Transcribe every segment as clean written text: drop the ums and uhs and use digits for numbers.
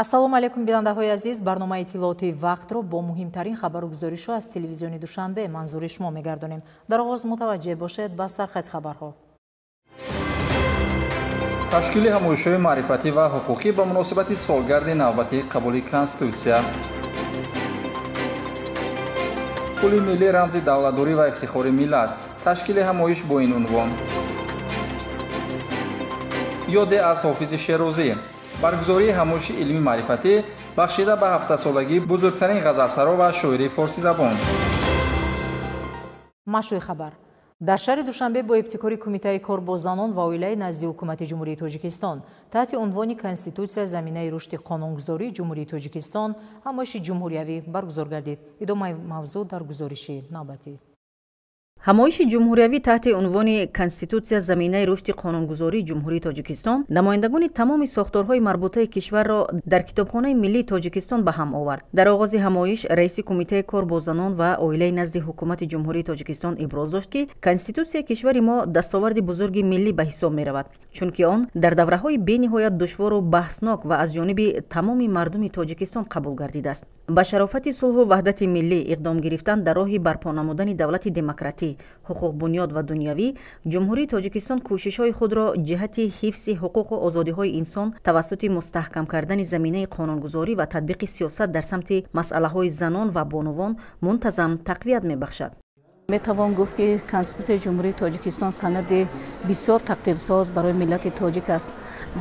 Ассалому алайкум, бинандаҳои азиз. Барномаи иттилоотии вақтро бо муҳимтарин хабару гузоришҳо аз телевизиони Душанбе манзури шумо мегардонем. Дар оғоз мутаваҷҷеҳ бошед ба сархати хабарҳо. Ташкили ҳамоишҳои маърифатӣ ва ҳуқуқӣ ба муносибати солгарди навбатии қабули Конститутсия. Пули миллӣ рамзи давлатдорӣ ва ифтихори миллат. Ташкили ҳамоиш бо ин унвон. Ёде аз Ҳофизи Шерозӣ. Баргузории ҳамоиши илмӣ маърифатӣ бахшида ба 700-солагии бузургтарин ғазалсаро ва шоири форсизабон. Машрӯи хабар. Дар шаҳри Душанбе бо ибтикори Кумитаи кор бо занон ва оилаи назди Ҳукумати Ҷумҳурии Тоҷикистон таҳти унвони Конститутсия заминаи рушди қонунгузории Ҷумҳурии Тоҷикистон ҳамоиши ҷумҳуриявӣ баргузор гардид. Идомаи мавзӯъ дар гузориши навбатӣ. Ҳамоиши ҷумҳуриявӣ таҳти унвони Конститутсия заминаи рушди қонунгузории Ҷумҳурии Тоҷикистон намояндагони тамоми сохторҳои марбутаи кишварро дар Китобхонаи миллии Тоҷикистон ба ҳам овард. Дар оғози ҳамоиш раиси Кумитаи кор бо занон ва оилаи назди Ҳукумати Ҷумҳурии Тоҷикистон иброз дошт, ки Конститутсияи кишвари мо дастоварди бузурги миллӣ ба ҳисоб меравад, чунки он дар давраҳои бениҳоят душвору баҳснок ва аз ҷониби тамоми мардуми Тоҷикистон қабул гардидааст. Ба шарофати сулҳу ваҳдати миллӣ иқдом гирифтан дар роҳи барпо намудани давлати демократӣ, ҳуқуқбунёд ва дунявӣ, Ҷумҳурии Тоҷикистон кӯшишҳои худро ҷиҳати ҳифзи ҳуқуқу озодиҳои инсон тавассути мустаҳкам кардани заминаи қонунгузорӣ ва татбиқи сиёсат дар самти масъалаҳои занон ва бонувон мунтазам тақвият мебахшад. Метавон гуфт, ки Конститутсияи Ҷумҳурии Тоҷикистон санади бисёр тақдирсоз барои миллати тоҷик аст.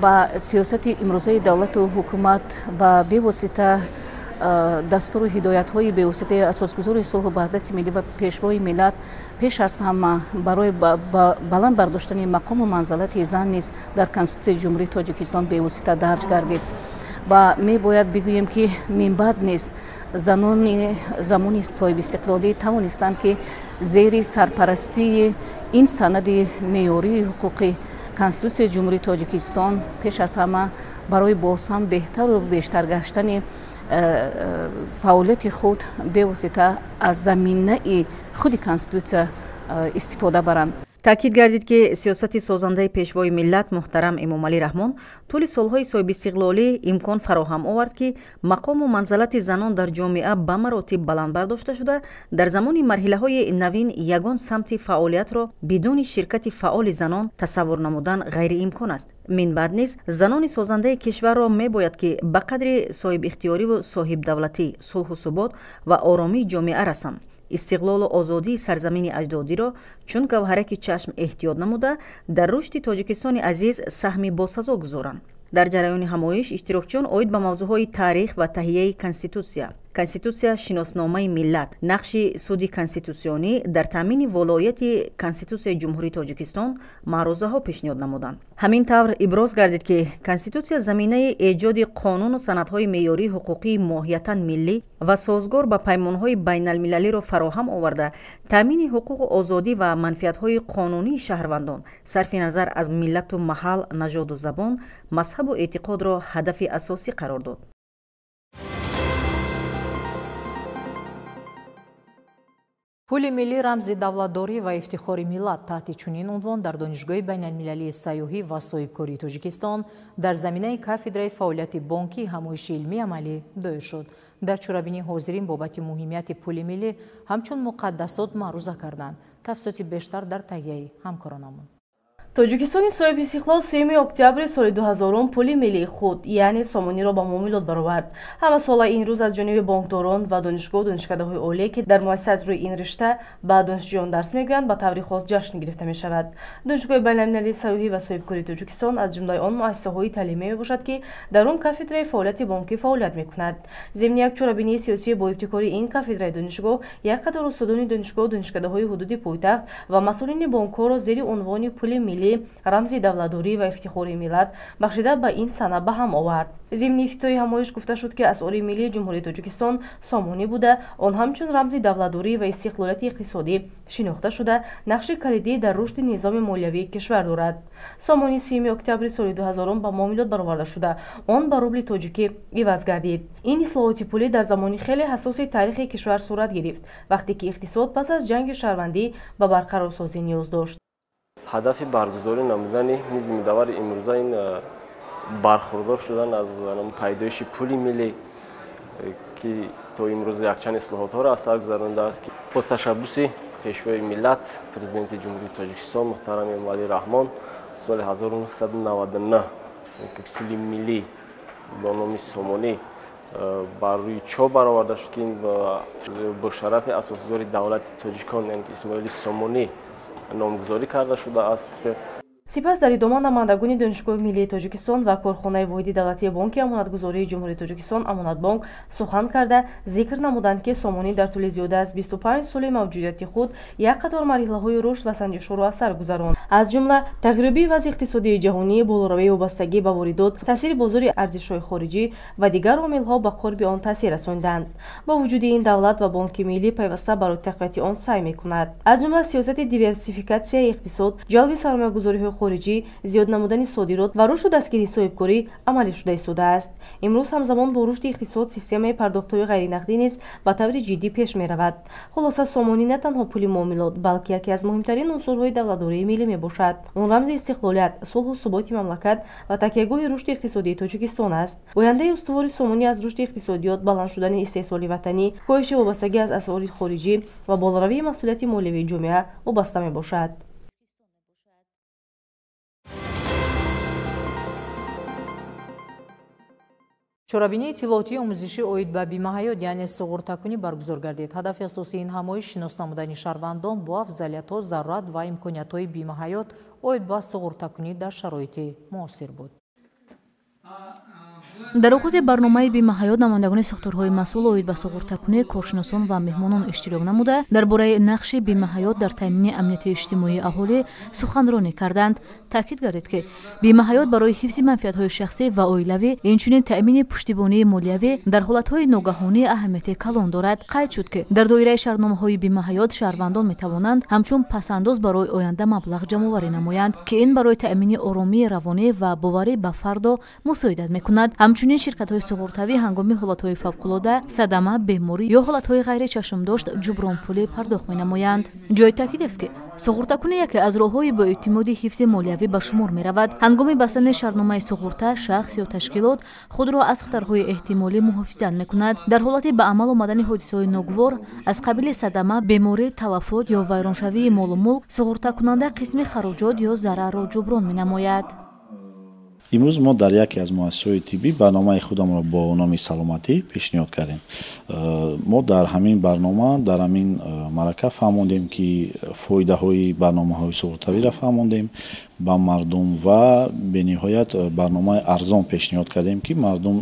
Ба сиёсати имрӯзаи давлату ҳукумат, ба бевосита дастуру ҳидоятҳои бевоситаи асосгузори сулҳу ваҳдати миллӣ ва пешвои миллат, пеш аз ҳама барои баланд бардоштани мақому манзалати зан низ дар Конститутсияи Ҷумҳурии Тоҷикистон бевосита дарҷ гардид. Ва мебояд бигӯем, ки минбаъд низ занони замони соҳибистиқлолӣ тавонистанд, ки зери сарпарастии ин санади меъёрии ҳуқуқӣ, Конститутсияи Ҷумҳурии Тоҷикистон, пеш аз ҳама барои боз ҳам беҳтару бештар гаштани фаъолияти худ бевосита аз заминаи худи Конститутсия истифода баранд. Таъкид гардид, ки сиёсати созандаи пешвои миллат муҳтарам Эмомалӣ Раҳмон тӯли солҳои соҳибистиқлолӣ имкон фароҳам овард, ки мақому манзалати занон дар ҷомеа ба маротиб баланд бардошта шуда, дар замони марҳилаҳои навин ягон самти фаъолиятро бидуни ширкати фаъоли занон тасаввур намудан ғайриимкон аст. Минбаъд низ занони созандаи кишварро мебояд, ки ба қадри соҳибихтиёриву соҳибдавлатӣ, сулҳу субот ва оромии ҷомеа расанд, истиқлолу озодии сарзамини аҷдодиро чун гавҳараки чашм эҳтиёт намуда, дар рушди Тоҷикистони азиз саҳми босазо гузоранд. Дар ҷараёни ҳамоиш иштирокчиён оид ба мавзӯъҳои таърих ва таҳияи Конститутсия, Конститутсия шиносномаи миллат, нақши суди конститутсионӣ дар таъмини волоияти Конститутсияи Ҷумҳурии Тоҷикистон маърузаҳо пешниҳод намуданд. Ҳамин тавр иброз гардид, ки Конститутсия заминаи эҷоди қонуну санадҳои меъёрии ҳуқуқии моҳиятан миллӣ ва созгор ба паймонҳои байналмилалиро фароҳам оварда, таъмини ҳуқуқу озодӣ ва манфиатҳои қонунии шаҳрвандон сарфи назар аз миллату маҳал, нажоду забон, мазҳабу эътиқодро ҳадафи асосӣ қарор дод. Пули миллӣ рамзи давлатдорӣ ва ифтихори миллат таҳти чунин унвон дар Донишгоҳи байналмилалии сайёҳӣ ва соҳибкории Тоҷикистон дар заминаи кафедраи фаъолияти бонкӣ ҳамоиши илмии амалӣ доир шуд. Дар чорабинии ҳозирин бобати муҳимияти пули миллӣ ҳамчун муқаддасот маъруза карданд. Тафсилоти бештар дар таҳияи ҳамкоронамон. Тоҷикистони соҳиби истиқлол 3 октябри соли 2000 пули миллии худ, яъне сомониро ба муомилот баровард. Ҳамасола ин рӯз аз ҷониби бонкдорон ва донишгоҳу донишкадаҳои олие, ки дар муассиса аз рӯи ин ришта ба донишҷӯён дарс мегӯянд, ба таври хос ҷашн гирифта мешавад. Донишгоҳи байналмилалии сайёҳӣ ва соҳибкории Тоҷикистон аз ҷумлаи он муассисаҳои таълимӣ мебошад, ки дар он кафедраи фаъолияти бонкӣ фаъолият мекунад. Зимни як чорабинии сиёсӣ бо ибтикори ин кафедраи донишгоҳ як қатор устодони донишгоҳу донишкадаҳои ҳудуди пойтахт ва масъулини бонкҳоро зери унвони «Пули миллӣ рамзи давлатдорӣ ва ифтихори миллат» бахшида ба ин сана ба ҳам овард. Зимни ифтитоҳи ҳамоиш гуфта шуд, ки асъори миллии Ҷумҳурии Тоҷикистон сомонӣ буда, он ҳамчун рамзи давлатдорӣ ва истиқлолияти иқтисодӣ шинохта шуда, нақши калидӣ дар рушди низоми молиявии кишвар дорад. Сомонӣ 3 октябри соли 2000 ба муомилот бароварда шуда, он ба рубли тоҷикӣ иваз гардид. Ин ислоҳоти пулӣ дар замони хеле ҳассоси таърихи кишвар сурат гирифт, вақте ки иқтисод пас аз ҷанги шаҳрвандӣ ба барқарорсозӣ ниёз дошт. Ҳадафи баргузорӣ намудани мизи мудаввари имрӯза ин Бархурдор шудан аз пайдоиши пули миллӣ, ки то имрӯз якчанд ислоҳотҳоро аз сар гузарондааст, ки бо ташаббуси Пешвои миллат, Президенти Ҷумҳурии Тоҷикистон муҳтарам Эмомалӣ Раҳмон соли 1999 пули миллӣ бо номи Сомонӣ бар рӯи чоп бароварда шуд, ки бо шарафи асосгузори давлати тоҷикон, яъне Исмоили Сомонӣ, номгузорӣ карда шудааст. Сипас дар идома намояндагони Донишгоҳи миллии Тоҷикистон ва корхонаи воҳиди давлатии Бонки Амонатгузории Ҷумҳурии Тоҷикистон Амонатбонк сухан карда, зикр намуданд, ки Сомонӣ дар тӯли зиёда аз 25 соли мавҷудияти худ як қатор марҳилаҳои рушд ва санҷишҳоро аз сар гузаронд. Аз ҷумла тағйирёбии вазъи иқтисодии ҷаҳонӣ, болоравии вобастагӣ ба воридот, таъсири бозори арзишҳои хориҷӣ ва дигар омилҳо ба қурби он таъсир расонданд. Бо вуҷуди ин, давлат ва Бонки миллӣ пайваста барои тақвияти он саъй мекунад. Аз ҷумла сиёсати диверсификатсияи иқтисод, ҷалби сармоягузориҳои хориҷӣ, зиёд намудани содирот ва рушду дастгирии соҳибкорӣ амалӣ шуда истодааст. Имрӯз ҳамзамон бо рушди иқтисод системаи пардохтҳои ғайринақдӣ низ ба таври ҷиддӣ пеш меравад. Хулоса, Сомонӣ на танҳо пули муомилот, балки яке аз муҳимтарин унсурҳои давлатдории миллӣ мебошад. Он рамзи истиқлолият, сулҳу суботи мамлакат ва такягоҳи рушди иқтисодии Тоҷикистон аст. Ояндаи устувори Сомонӣ аз рушди иқтисодиёт, баланд шудани истеҳсоли ватанӣ, коҳиши вобастагӣ аз асъори хориҷӣ ва болоравии масъулияти молиявии ҷомеа вобаста мебошад. Чорабинии иттилоотии омӯзишӣ оид ба бимаҳаёт, яъне суғуртакунӣ баргузор гардид. Ҳадафи асосии ин ҳамоиш шинос намудани шаҳрвандон бо афзалиятҳо, зарурат ва имкониятҳои бимаҳаёт оид ба суғуртакунӣ дар шароити муосир буд. Дар оғози барномаи бимаҳаёт намояндагони сохторҳои масъул оид ба суғуртакунӣ, коршиносон ва меҳмонон иштирок намуда, дар бораи нақши бимаҳаёт дар таъмини амнияти иҷтимоии аҳолӣ суханронӣ карданд. Таъкид гардид, ки бимаҳаёт барои ҳифзи манфиатҳои шахсӣ ва оилавӣ, инчунин таъмини пуштибонии молиявӣ дар ҳолатҳои ногаҳонӣ аҳамияти калон дорад. Қайд шуд, ки дар доираи шартномаҳои бимаҳаёт шаҳрвандон метавонанд ҳамчун пасандоз барои оянда маблағ ҷамъоварӣ намоянд, ки ин барои таъмини оромии равонӣ ва боварӣ ба фардо мусоидат мекунад. Ҳамчунин ширкатҳои суғуртавӣ ҳангоми ҳолатҳои фавқулода, садама, беморӣ ё ҳолатҳои ғайричашмдошт ҷубронпулӣ пардохт менамоянд. Ҷои таъкид аст, ки суғуртакунӣ яке аз роҳҳои боэътимоди ҳифзи молиявӣ ба шумор меравад. Ҳангоми бастани шартномаи суғурта, шахс ё ташкилот худро аз хатарҳои эҳтимолӣ муҳофизат мекунад. Дар ҳолати ба амал омадани ҳодисаҳои ногувор аз қабили садама, беморӣ, талафот ё вайроншавии молу мулк, суғуртакунанда қисми хароҷот ё зарарро ҷуброн менамояд. Имрӯз мо дар яке аз муассисаҳои тиббӣ барномаи худамро бо номи саломатӣ пешниҳод кардем. Мо дар ҳамин барнома, дар ҳамин марака фаҳмондем, ки фоидаҳои барномаҳои суғуртавиро фаҳмондем ба мардум ва бениҳоят барномаи арзон пешниҳод кардем, ки мардум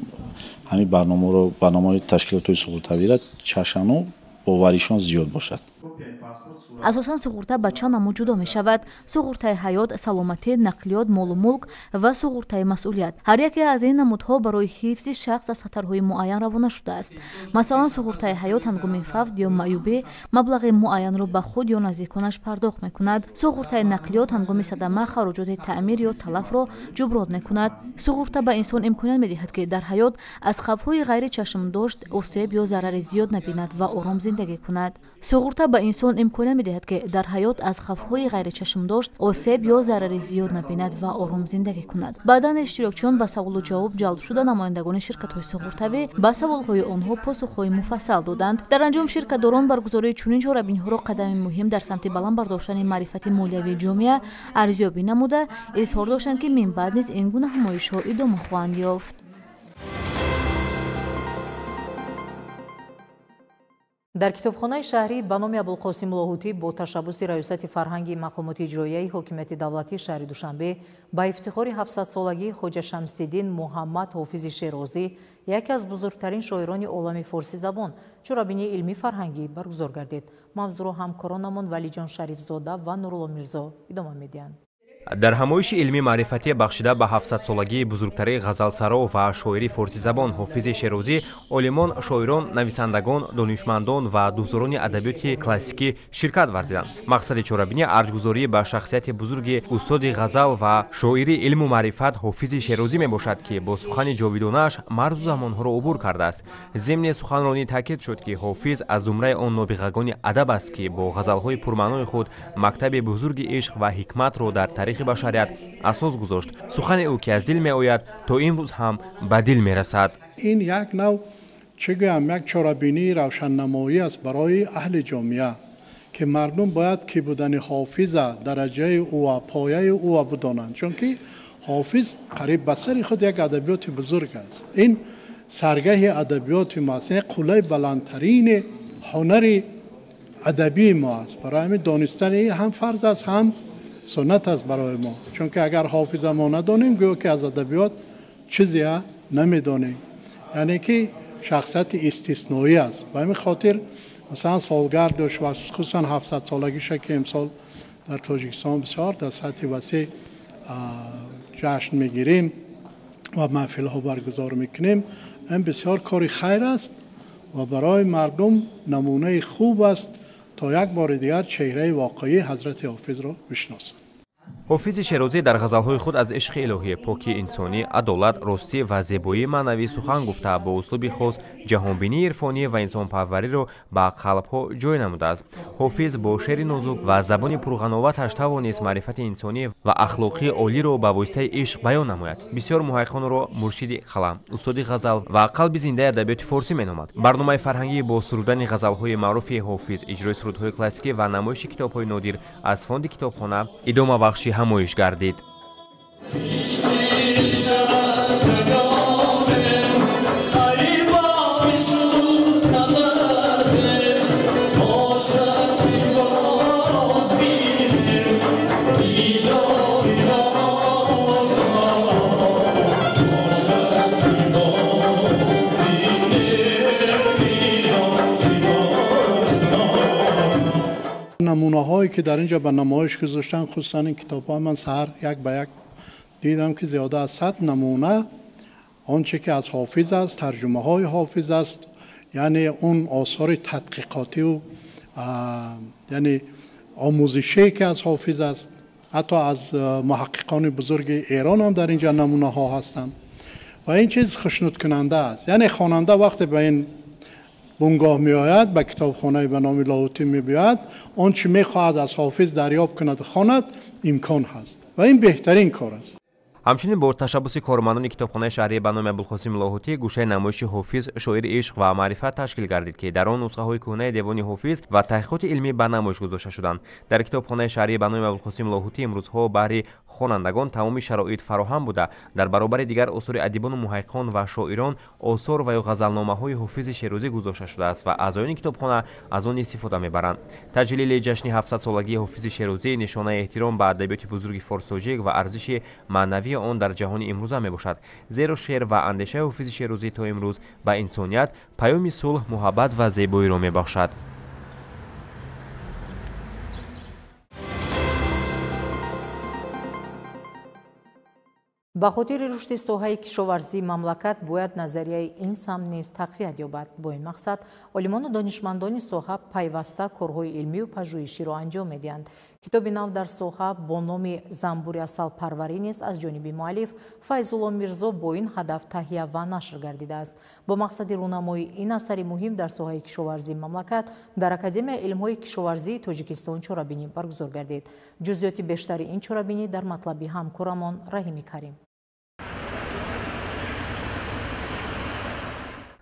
ҳамин барномаро, барномаҳои ташкилотҳои суғуртавиро чашану боваришон зиёд бошад. Асосан суғурта ба чанд намуд ҷудо мешавад: суғуртаи ҳаёт, саломатӣ, нақлиёт, молу мулк ва суғуртаи масъулият. Ҳар яке аз ин намудҳо барои ҳифзи шахс аз хатарҳои муайян равона шудааст. Масалан, суғуртаи ҳаёт ҳангоми фавт ё маъюбӣ маблағи муайянро ба худ ё наздиконаш пардохт мекунад. Суғуртаи нақлиёт ҳангоми садама хароҷоти таъмир ё талафро ҷуброн мекунад. Суғурта ба инсон имконият медиҳад, ки дар ҳаёт аз хавфҳои ғайричашмдошт осеб ё зарари зиёд набинад ва ором зиндагӣ кунад. Суғурта ба инсон имконият медиҳад, ки дар ҳаёт аз хавфҳои ғайричашмдошт осеб ё зарари зиёд набинад ва ором зиндагӣ кунад. Баъдан иштирокчиён ба саволу ҷавоб ҷалб шуда, намояндагони ширкатҳои суғуртавӣ ба саволҳои онҳо посухҳои муфассал доданд. Дар анҷом ширкатдорон баргузории чунин чорабиниҳоро қадами муҳим дар самти баланд бардоштани маърифати молиявии ҷомеа арзёбӣ намуда, изҳор доштанд, ки минбаъд низ ин гуна ҳамоишҳо идома хоҳанд ёфт. Дар китобхонаи шаҳрӣ ба номи Абулқосим Лоҳутӣ бо ташаббуси Раёсати фарҳанги мақомоти иҷроияи ҳокимияти давлатии шаҳри Душанбе ба ифтихори 700-солагии Хоҷа Шамсиддин Муҳаммад Ҳофизи Шерозӣ, яке аз бузургтарин шоирони олами форсизабон, чорабинии илмӣ фарҳангӣ баргузор гардид. Мавзӯъро ҳамкоронамон Валиҷон Шарифзода ва Нурулло Мирзо идома медиҳанд. Дар ҳамоиши илмӣ маърифатӣ бахшида ба 700-солагии бузургтари ғазалсаро ва шоири форсизабон Ҳофизи Шерозӣ, олимон, шоирон, нависандагон, донишмандон ва дӯстдорони адабиёти классикӣ ширкат варзиданд. Мақсади чорабинӣ арҷгузорӣ ба шахсияти бузурги устоди ғазал ва шоири илму маърифат Ҳофизи Шерозӣ мебошад, ки бо сухани ҷовидонааш марзу замонҳоро убур кардааст. Зимни суханронӣ таъкид шуд, ки Ҳофиз аз зумраи он нобиғагони адаб аст, ки бо ғазалҳои пурмаънои худ мактаби бузурги ишқ ва ҳикматро дар таърихи таърихи башарият асос гузошт. Сухани ӯ, ки аз дил меояд, то имрӯз ҳам ба дил мерасад. Ин як нав, чӣ гӯям, як чорабинии равшаннамоӣ аст барои аҳли ҷомеа, ки мардум бояд ки будани ҳофиза, дараҷаи ӯ, пояи ӯ бидонанд, чунки ҳофиз қариб ба сари худ як адабиёти бузург аст. Ин саргаҳи адабиёти мо аст, ин қуллаи баландтарини ҳунари адабии мо аст. Барои ҳамин донистани ҳам фарз аст, ҳам суннат аст барои мо, чунки агар ҳофиза мо надонем, гӯё ки аз адабиёт чизе намедонем, яъне ки шахсияти истисноӣ аст. Ба ҳамин хотир масалан солгардаш ва хусусан 700-солагиша, ки имсол дар Тоҷикистон бисёр дар сатҳи васеъ ҷашн мегирем ва маҳфилҳо баргузор мекунем, ин бисёр кори хайр аст ва барои мардум намунаи хуб аст то як бори дигар чеҳраи воқеии ҳазрати ҳофизро бишносанд. Ҳофизи Шерозӣ дар ғазалҳои худ аз ишқи илоҳӣ, покии инсонӣ, адолат, ростӣ ва зебоии маънавӣ сухан гуфта, бо услуби хос ҷаҳонбинии ирфонӣ ва инсонпарвариро ба қалбҳо ҷой намудааст. Ҳофиз бо шеъри нозук ва забони пурғановаташ тавонист маърифати инсонӣ ва ахлоқии олиро ба воситаи ишқ баён намояд. Бисёр муҳаққиқонро муршиди қалам, устоди ғазал ва қалби зиндаи адабиёти форсӣ меномад. Барномаи фарҳангӣ бо сурудани ғазалҳои маъруфи ҳофиз, иҷрои сурудҳои классикӣ ва намоиши китобҳои нодир аз фонди китобхона идомабахши ҳамоиш гардид. Намунаҳое ки дар инҷо ба намоиш гузоштанд, хусусан ин китобҳо, ман саҳар як ба як дидам, ки зиёда аз 100 намуна он че ки аз ҳофиз аст, тарҷумаҳои ҳофиз аст, яъне он осори тадқиқотиву яъне омӯзишие ки аз ҳофиз аст, ҳатто аз муҳаққиқони бузурги Эрон ҳам дар инҷо намунаҳо ҳастанд ва ин чиз хушнудкунанда аст. Яъне хонанда вақте ба ин бунгоҳ меояд, ба китобхонаи ба номи Лоҳутӣ мебиёяд, он чӣ мехоҳад аз ҳофиз дарёб кунад, хонад, имкон ҳаст ва ин беҳтарин кор аст. Ҳамчунин бо ташаббуси кормандони китобхонаи шаҳрии ба номи Абулқосим Лоҳутӣ гӯшаи намоиши ҳофиз, шоири ишқ ва маърифат ташкил гардид, ки дар он нусхаҳои кӯҳнаи девони ҳофиз ва таҳқиқоти илмӣ ба намоиш гузошта шуданд. Дар китобхонаи шаҳрии ба номи Абулқосим Лоҳутӣ имрӯзҳо баҳри хонандагон тамоми шароит фароҳам буда, дар баробари дигар осори адибону муҳаққиқон ва шоирон осор ва ё ғазалномаҳои ҳофизи Шерозӣ гузошта шудааст ва аъзоёни китобхона аз он истифода мебаранд. Таҷлили ҷашни 700-солагии ҳофизи Шерозӣ нишонаи эҳтиром ба адабиёти бузурги форс-тоҷик ва арзиши маънавии он дар ҷаҳони имрӯза мебошад, зеро шеър ва андешаи ҳофизи Шерозӣ то имрӯз ба инсоният паёми сулҳ, муҳаббат ва зебоиро мебахшад. Ба хотири рушди соҳаи кишоварзии мамлакат бояд назарияи ин самт низ тақвият ёбад. Бо ин мақсад олимону донишмандони соҳа пайваста корҳои илмию пажӯҳиширо анҷом медиҳанд. Китоби нав дар соҳа бо номи «Занбури асалпарварӣ» низ аз ҷониби муаллиф Файзулло Мирзо бо ин ҳадаф таҳия ва нашр гардидааст. Бо мақсади рӯнамоии ин асари муҳим дар соҳаи кишоварзии мамлакат дар Академияи илмҳои кишоварзии Тоҷикистон чорабинӣ баргузор гардид. Ҷузъиёти бештари ин чорабинӣ дар матлаби ҳамкорамон Раҳими Карим.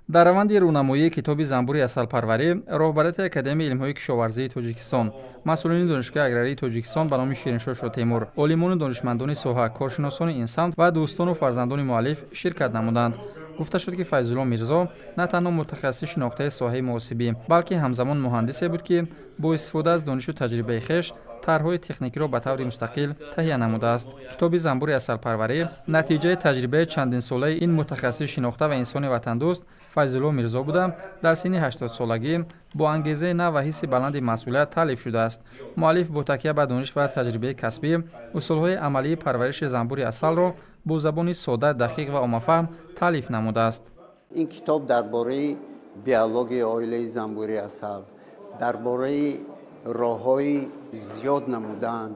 Дар раванди рӯнамоии китоби «Занбури асалпарварӣ» роҳбарияти Академияи илмҳои кишоварзии Тоҷикистон, масъулини Донишгоҳи аграрии Тоҷикистон ба номи Шириншоҳ Шотемур, олимону донишмандони соҳа, коршиносони ин самт ва дӯстону фарзандони муаллиф ширкат намуданд. Гуфта шуд, ки Файзулло Мирзо на танҳо мутахассиси шинохтаи соҳаи муҳосибӣ, балки ҳамзамон муҳандисе буд, ки бо истифода аз донишу таҷрибаи хеш тарҳҳои техникиро ба таври мустақил таҳия намудааст. Китоби «Занбури асалпарварӣ» натиҷаи таҷрибаи чандинсолаи ин мутахассиси шинохта ва инсони ватандӯст Файзулло Мирзо буда, дар синни 80-солагӣ бо ангезаи нав ва ҳисси баланди масъулият таълиф шудааст. Муаллиф бо такя ба дониш ва таҷрибаи касбӣ усулҳои амалии парвариши занбури асалро бо забони сода, дақиқ ва оммафаҳм таълиф намудааст. Ин китоб дар бораи биологияи оилаи занбури асал, дар бораи роҳҳои зиёд намудан,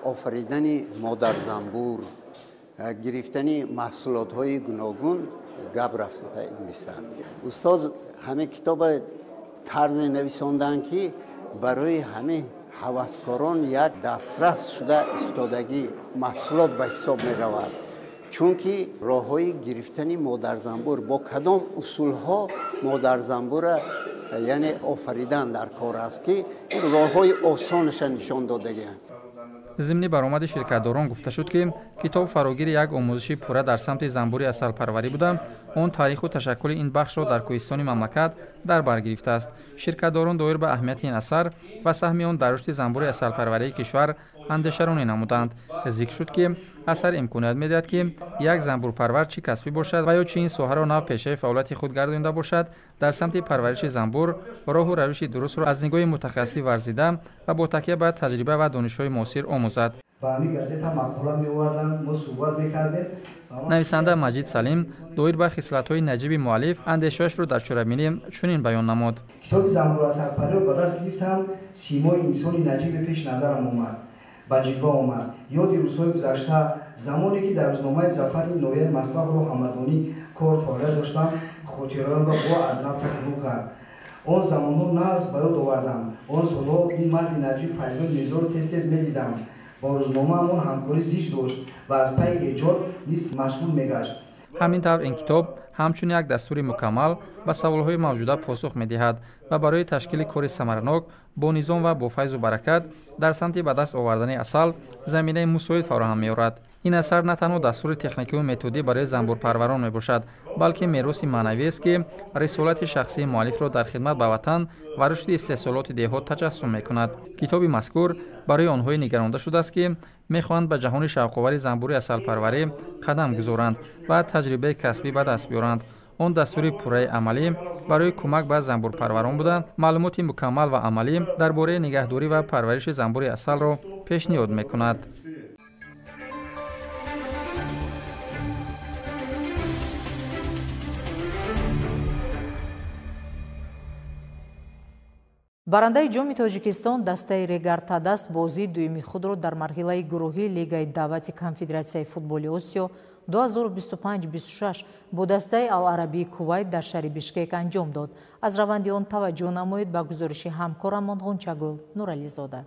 офаридани модарзанбур, гирифтани маҳсулотҳои гуногун гап рафта мистад. Устоз ҳамин китоба тарзе нависонданд, ки барои ҳамин ҳаваскорон як дастрас шуда истодагӣ маҳсулот ба ҳисоб меравад, чунки роҳҳои гирифтани модарзамбур бо кадом усулҳо модарзамбура яъне офаридан дар кор аст, ки ин роҳҳои осонаша нишон додагианд. Зимни баромади ширкатдорон гуфта шуд, ки китоб фарогири як омӯзиши пурра дар самти занбури асалпарварӣ буда, он таъриху ташаккули ин бахшро дар кӯҳистони мамлакат дар бар гирифтааст. Ширкатдорон доир ба аҳамияти ин асар ва саҳми он дар рушди занбури асалпарварии кишвар андешаронӣ намуданд. Зикр шуд, ки асар имконият медиҳад, ки як занбурпарвар чӣ касбӣ бошад ва ё чӣ ин соҳаро нав пешаи фаъолияти худ гардонида бошад, дар самти парвариши занбур роҳу равиши дурустро аз нигоҳи мутахассисӣ варзида ва бо такя ба таҷриба ва донишҳои муосир омӯзад. Нависанда Маҷид Салим доир ба хислатҳои наҷиби муаллиф андешаашро дар чорабинӣ чунин баён намуд. Китоби занбурасарпарвариро ба даст гирифтам, симои инсони наҷибе пеш назарам омад, ба ҷилва омад. Ёди рӯзҳои гузашта, замоне ки дар рӯзномаи Зафари ноҳияи Маслаҳро ҳамадонӣ кор фаъолият доштам, хотираамро бо аз нав такрор кард. Он замонҳо нағз ба ёд овардам. Он солҳо ин марди наҷиб Файзул Мирзоро тез-тез медидам. Бо рӯзномаамон ҳамкорӣ зич дошт ва аз пайи эҷод низ машғул мегашт. Ҳамин тавр ин китоб ҳамчун як дастури мукаммал ба саволҳои мавҷуда посух медиҳад ва барои ташкили кори самаранок бо низом ва бо файзу баракат дар самти ба даст овардани асал заминаи мусоид фароҳам меорад. Ин асар на танҳо дастури техникию методӣ барои занбурпарварон мебошад, балки мероси маънавиест, ки рисолати шахсии муаллифро дар хидмат ба ватан ва рушди истеҳсолоти деҳот таҷассум мекунад. Китоби мазкур барои онҳое нигаронда шудааст, ки мехоҳанд ба ҷаҳони шавқовари занбури асалпарварӣ қадам гузоранд ва таҷрибаи касбӣ ба даст биёранд. Он дастури пурраи амалӣ барои кӯмак ба занбурпарварон буда, маълумоти мукаммал ва амалӣ дар бораи нигаҳдорӣ ва парвариши занбури асалро пешниҳод мекунад. Барандаи ҷоми Тоҷикистон дастаи Регар-ТадАЗ бозии дуюми худро дар марҳилаи гурӯҳии Лигаи даъвати Конфедератсияи футболи Осиё 2025-26 бо дастаи Ал-Арабии Кувайт дар шаҳри Бишкек анҷом дод. Аз раванди он таваҷҷӯҳ намоед ба гузориши ҳамкорамон Ғунчагул Нурализода.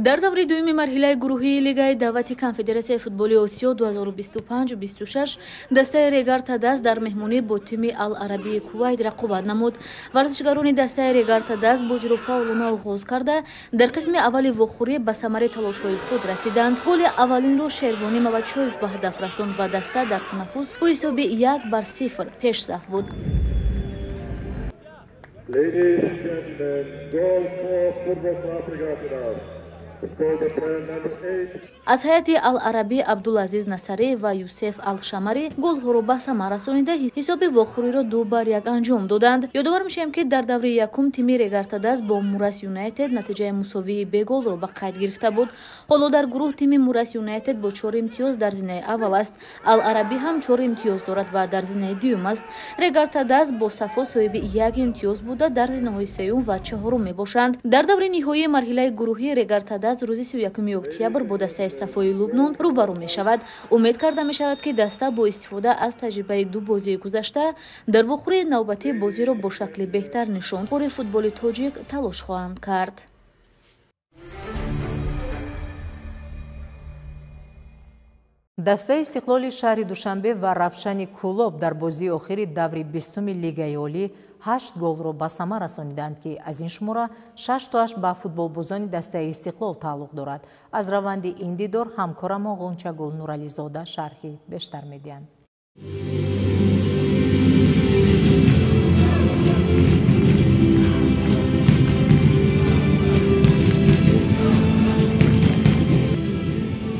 Дар даври дуюми марҳилаи гурӯҳии Лигаи даъвати Конфедератсияи футболи Осиё 2025-26 дастаи Регар-ТадАЗ дар меҳмонӣ бо тими Ал-Арабии Кувайт рақобат намуд. Варзишгарони дастаи Регар-ТадАЗ бозиро фаъолона оғоз карда, дар қисми аввали вохӯрӣ ба самари талошҳои худ расиданд. Голи аввалинро Шервонӣ Маватшоев ба ҳадаф расонд ва даста дар танаффус бо ҳисоби 1-0 пешсаф буд. Аз ҳайати Ал-Арабӣ Абдулазиз Насарӣ ва Юсеф Алшамарӣ голҳоро ба самар расонида, ҳисоби вохӯриро 2-1 анҷом доданд. Ёдовар мешавем, ки дар даври якум тими Регар-ТадАЗ бо Мурас Юнайтед натиҷаи мусовии беголро ба қайд гирифта буд. Ҳоло дар гурӯҳ тими Мурас Юнайтед бо 4 имтиёз дар зинаи аввал аст. Ал-Арабӣ ҳам 4 имтиёз дорад ва дар зинаи дуюм аст. Регар-ТадАЗ бо Сафо соҳиби 1 имтиёз буда, дар зинаҳои сеюм ва чаҳорум мебошанд. Дар даври ниҳоии марҳилаи гурӯҳии Регар-ТадАЗ рӯзи 31 октябр бо дастаи Сафои Лубнон рӯбарӯ мешавад. Умед карда мешавад, ки даста бо истифода аз таҷрибаи ду бозии гузашта дар вохӯрии навбатӣ бозиро бо шакли беҳтар нишон хӯри футболи тоҷик талош хоҳанд кард. Дастаи Истиқлоли шаҳри Душанбе ва Равшани Кӯлоб дар бозии охири даври 20-уми Лигаи Олӣ 8 голро ба самар расониданд, ки аз ин шумора 6 тоаш ба футболбозони дастаи Истиқлол тааллуқ дорад. Аз раванди ин дидор ҳамкорамон Ғунчагул Нурализода шарҳи бештар медиҳанд.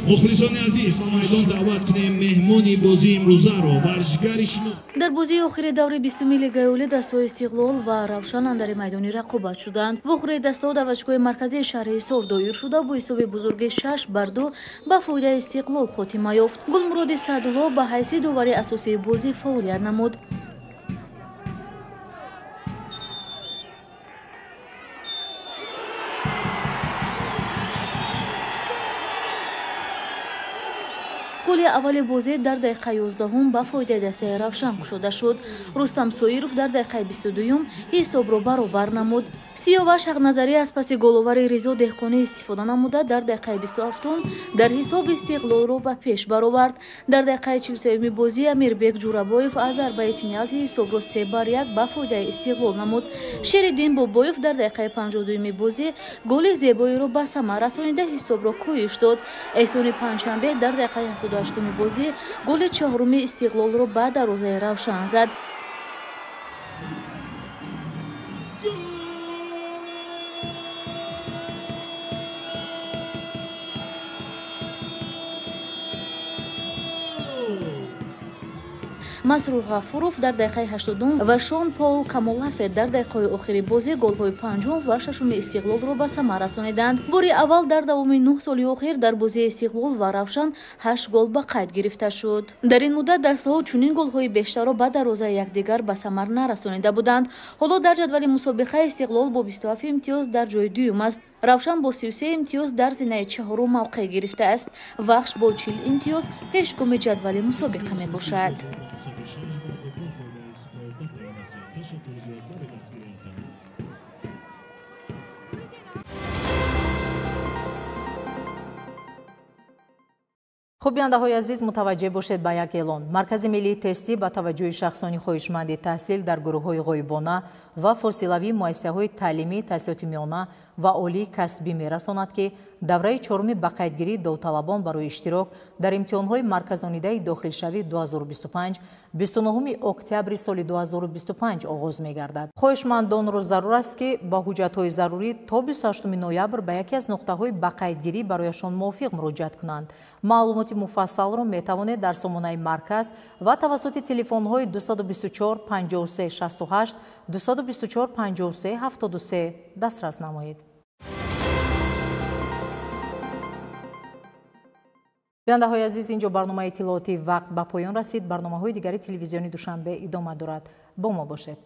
Мухлисони азиз, ба майдон даъват кунем меҳмони бозии имрӯзаро, варзишгари шино. Дар бозии охири даври 20-уми Лигаи Олӣ дастаҳои Истиқлол ва Равшан андари майдони рақобат шуданд. Вохӯрии дастаҳо дар варзишгоҳи марказии шаҳри Ҳисор доир шуда, бо ҳисоби бузурги 6-2 ба фоидаи Истиқлол хотима ёфт. Гулмуроди Саъдулло ба ҳайси довари асосии бозӣ фаъолият намуд. Голи аввали бозӣ дар дақиқаи 11 ба фоидаи дастаи Равшан кушода шуд. Рустам Соиров дар дақиқаи 22 ҳисобро баробар намуд. Сиёваш Ҳақназарӣ аз паси головари Ризо Деҳқонӣ истифода намуда, дар дақиқаи 27 дар ҳисоби Истиқлолро ба пеш баровард. Дар дақиқаи 43-юми бозӣ Амирбек Ҷурабоев аз зарбаи пеналти ҳисобро 3-1 ба фоидаи Истиқлол намуд. Шериддин Бобоев дар дақиқаи 52-юми бозӣ голи зебоиро ба самар расонида ҳисобро кӯҳиш дод. Эҳсони Панҷшанбе дар дақиқаи 78-уми бозӣ голи чаҳоруми Истиқлолро ба дарвозаи Равшан зад. Масрур Ғафуров дар дақиқаи 82 ва Шон Пол Камолафе дар дақиқаҳои охири бозӣ голҳои панҷум ва шашуми Истиқлолро ба самар расониданд. Бори аввал дар давоми 9 соли охир дар бозии Истиқлол ва Равшан 8 гол ба қайд гирифта шуд. Дар ин муддат дастаҳо чунин голҳои бештарро ба дарвозаи якдигар ба самар нарасонида буданд. Ҳоло дар ҷадвали мусобиқа Истиқлол бо 27 имтиёз дар ҷои дуюм аст. Равшан бо 33 имтиёз дар зинаи чаҳорум мавқеъ гирифтааст. Вахш бо 40 имтиёз пешгоми ҷадвали мусобиқа мебошад. Хуб, бинандаҳои азиз, мутаваҷҷеҳ бошед ба як эълон. Маркази миллии тестӣ ба таваҷҷӯҳи шахсони хоҳишманди таҳсил дар гурӯҳҳои ғоибона ва фосилавии муассисаҳои таълимӣ, таҳсилоти миёна ва олии касбӣ мерасонад, ки давраи чоруми ба қайдгирии довталабон барои иштирок дар имтиҳонҳои марказонидаи дохилшавӣ 2025 29 октябри соли 2025 оғоз мегардад. Хоҳишмандонро зарур аст, ки ба ҳуҷҷатҳои зарурӣ то 28 ноябр ба яке аз нуқтаҳои ба қайдгирӣ барояшон мувофиқ муроҷиат кунанд. Маълумоти муфассалро метавонед дар сомонаи марказ ва тавассути телефонҳои 224 53 68, 224 53 73 дастрас намоед. Бинандаҳои азиз, инҷо барномаи иттилоотии вақт ба поён расид. Барномаҳои дигари телевизиони Душанбе идома дорад. Бо мо бошед.